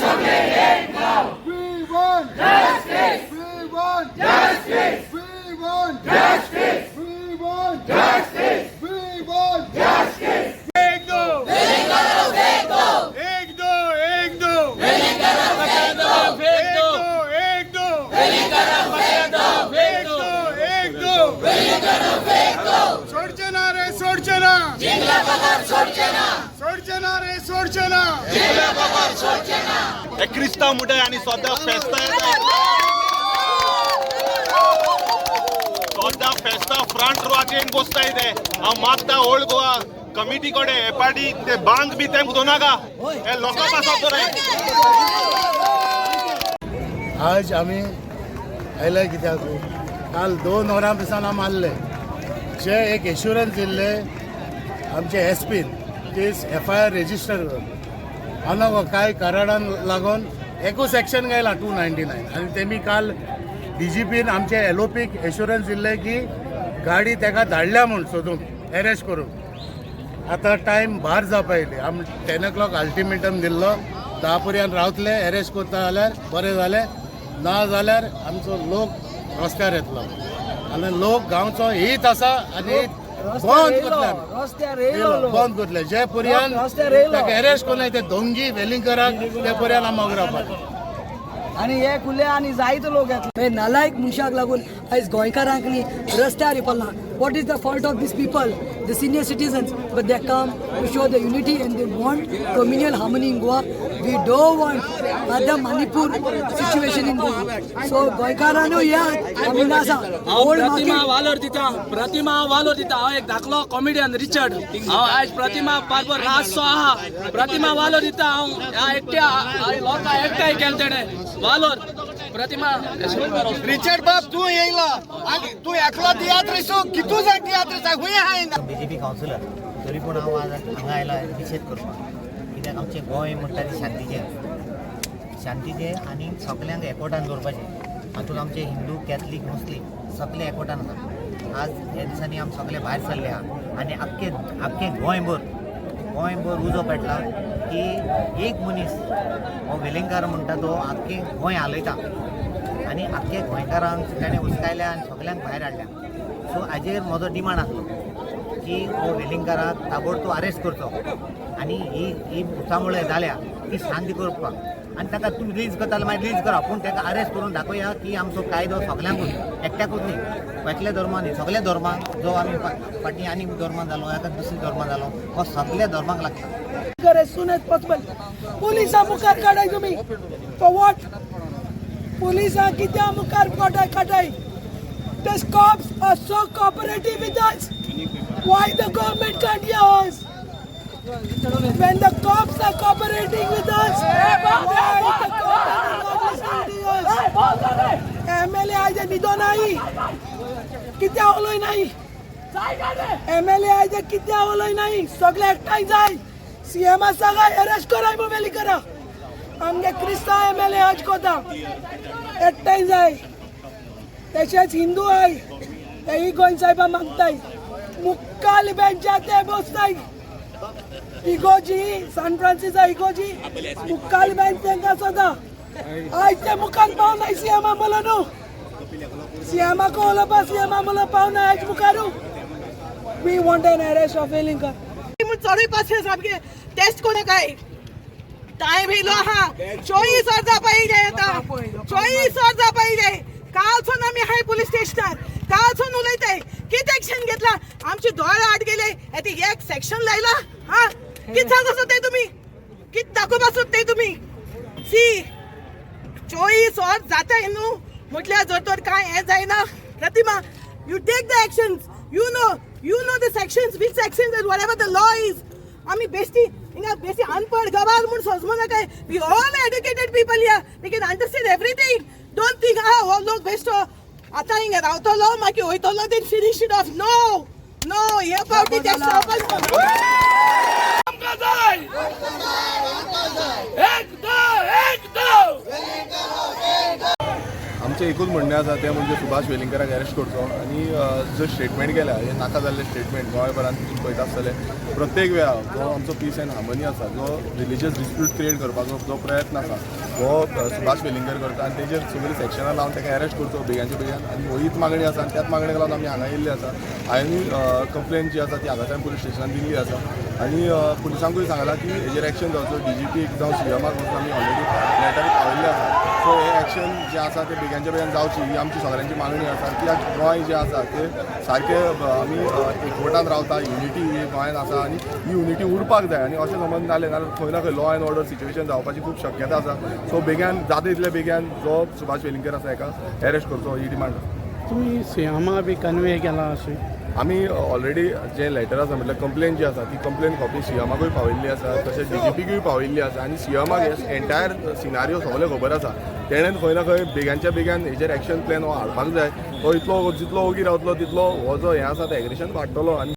We want justice. We want justice. We want justice. We want justice. We want justice. एक दो, एक दो, एक दो, एक दो, एक दो, एक दो, एक दो, एक दो। सोडचे ना रे, सोडचे ना, सोडचे ना रे, सोडचे ना। हे क्रिस्तांव म्हणटाय आनी सद्दां फेस्तां येता, सद्दां फेस्तां फ्रंट रोवाचेर बसताय ते। हांव मागता ओल्ड गोवा कमिटी कडेन, हे पाटी ते बांक बी तेंक दोनाका, हे लोकां पासत रे। आज आमी आयले कित्याक, काल 2 वरां दिसान आमी मारले जे एक एश्युरन्स दिल्ले आमचे एस पीन की एफआयआर रेजिस्टर कर आनी कांय कारणान लागून एकूच सेक्शन घायला 299। आनी तेमी काल डीजीपीन आमचे एलओपीक एश्युरन्स दिल्ले की गाडी तेका धाडल्या म्हूण सोदूंक, एरेस्ट करूंक। आतां टायम 12 जावपा येयली। आमी 10 ओ क्लॉक अल्टिमेटम दिल्लो। 10 पर्यंत रावतले। एरेस्ट करता जाल्यार बरें जालें, ना जाल्यार आमचो लोक रस्त्यार येतलो आनी लोक गांवचो हीत आसा आनी बंद करतले आमी। बंद करतले जे पर्यंत ताका एरेस्ट करना ते दोंगी वेलिंगकराक, ते पर्यंत आमी मागीर रावपाक। आणि हे कुले आणि जायते लोक येतले। हे नालायक मनशाक लागून आयज गोंयकारांक न्ही रस्त्यार पडलां। What is the fault of these people, the senior citizens? But they come to show the unity and they want communal harmony in Goa. We don't want other Manipur situation in Goa. So गोंयकारांनो यात, आमी आसा हांव old प्रतिमा market. वालोर दिता, प्रतिमा वालोर दिता। हांव एक धाकलो कॉमेडियन रिचर्ड। हांव आयज प्रतिमा बारबर रातचो आहा, प्रतिमा वालोर दिता हांव। ह्या एकट्या लोकांक एकठांय केले तेणें। वालोर प्रतिमा। रिचर्ड बाब, तू येयला आनी तू एकलो तियात्रिसू, कितू जाण तियात्रिस खूंय आहाय? बीजेपी कावन्सिलर, तरी पूण हांव आज हांगा आयला निशेध करपाक, कित्याक आमचें गोंय म्हणटा तें शांतीचें, शांतीचें आनी सगल्यांक एकवटान दवरपाचें। हातूंत आमचे हिंदू, कॅथलीक, मुस्लीम सगळे एकवटान आसा। आज ह्या दिसांनी आमी सगळे भायर सरले आहा आनी आख्खे आख्खे गोंयभर गोंयभर उजो पेटला की एक मनीस हो वेलिंगकार म्हणटा तो आख्खें गोंय हालयता आनी आख्खे गोंयकारांक ताणें उस्कायल्या आनी सगल्यांक भायर हाडल्या। सो हाजेर म्हजो डिमांड आसलो की हो वेलिंगकाराक ताबडतोब अरेस्ट करचो आनी ही ही उचांबळ जाल्या ती शांत करपाक आनी ताका तुमी रिलीज करता जाल्यार मागीर रिलीज करा, पूण ताका अरेस्ट करून दाखोवया की आमचो कायदो सगल्यांकूच, एकट्याकूच न्ही, एकल्या धर्मान न्ही, सगल्या धर्मांक। जो आमी फाटीं आनी धर्मान जालो, एका दुसऱ्या धर्मान जालो, हो सगल्या धर्माक लागता। As soon as possible. पुलिसा मुखार काडाय तुम्ही। For what? पुलिसा कित्या मुखार काडाय काडाय। These cops are so cooperative with us. Why the government can't hear us? When the cops are cooperating with us, why the government is not listening to us? MLA आयज न्हिदो नाही, कित्या उलय नाही। MLA आयज कित्या उलय नाही। सगळे एकठांय जाय, सीएम आसा काय अरेस्ट कराय म्हूण करा। आमगे क्रिस्तांव एमएलए आज कोता एकठांय जाय, तशेंच हिंदू आय, तेय गोंय साहेबा मागताय। मुक्काल बेंचा ते बसताय, इगोजी सान फ्रांसिसा इगोजी मुक्काल बेंच तेंकां सदां। आयज ते मुखार पावनाय सीएमा बोलो न्हू, सीएमाक उलोवपा सीएमा बोलो पावनाय आयज मुखारू। We want an arrest of Velingkar. चडूय पास सामके टेस्ट कोण काय टायम येयलो आहा। 24 वर्सां पयले आतां, 24 वर्सां पयले। कालसून आमी आहाय पुलीस स्टेशनार, कालसून उलयताय। कितें एक्शन घेतला? आमचे दोळे आड गेले। ते एक सेक्शन लायला। हा, कितें सांगू सोदताय तुमी? कितें दाखोवपा सोदताय तुमी? सी, 24 वर जाताय न्हू म्हटल्यार जर तर कांय हें जायना, प्रतिमा, you take the actions. You know the sections, which sections and whatever the law is. आमी बेश्टी हिंगा बेश्टी अनपढ गवार म्हूण समजू नाकाय। We all educated people here. We can understand everything. Don't think हा हो लोक बेश्टो आतां हिंगा रावतलो, मागीर वयतलो, then finish it off. No, no, हे फावटी ते आमकां जाय, एक दो, एक दो। आमचो आमचें एकूच म्हणणें आसा, तें म्हणजे सुभाष वेलिंगकराक अरेस्ट करचो आनी जो स्टेटमेंट केल्या हे नाका जाल्ले स्टेटमेंट. गोंयभरान तुमी पळयता आसतले, प्रत्येक वेळा जो आमचो पीस एंड हार्मनी आसा, जो रिलिजियस डिस्प्यूट क्रिएट करपाचो जो प्रयत्न आसा, हो सुभाष वेलिंगकर करता आनी तेजेर सगळीं सेक्शनां लावन ताका अरेस्ट करचो बेगानच्या बेगान. आनी हीच मागणी आसा आनी त्याच मागणेक लागून आमी हांगा येयल्ले आसा. हांवें कंप्लेन जी आसा ती आगासायम पुलीस स्टेशनान दिल्ली आसा आनी पुलिसांकूय सांगलां की हेजेर एक्शन जावचो. डीजीपीक जावं सीएमाक वचून आमी ऑलरेडी लेटर पावयल्ले आसा. सो हे एक्शन जें आसा तें बेगानच्या बेगान जावची ही आमची सगळ्यांची मागणी आसा, कित्याक गोंय जें आसा तें सारकें आमी एकवटान रावता, युनिटी ही गोंयांत आसा आनी ही युनिटी उरपाक जाय. आनी अशें समज जालें जाल्यार खंय ना खंय लॉ एंड ऑर्डर सिच्युएशन जावपाची खूब शक्यता आसा. सो बेगान जाता तितले बेगान जो सुभाष वेलिंगकर आसा हेका अरेस्ट करचो ही डिमांड आसा. तुमी सीएमा बी कन्वे केला अशें? आमी ऑलरेडी जे लेटर आसा, म्हटल्यार कंप्लेन जी आसा, ती कंप्लेन कॉपी सीएमाकूय पावयल्ली आसा, तशेंच डीजीपीकूय पावयल्ली आसा. आनी सीएमाक हे एंटायर सिनारियो सगळें खबर आसा. तेणेन खंय ना खंय बेगानच्या बेगान हेजेर एक्शन प्लॅन हो हाडपाक जाय. तो इतलो जितलो ओगी रावतलो तितलो हो जो हें आसा तें एग्रेशन वाडटलो आनी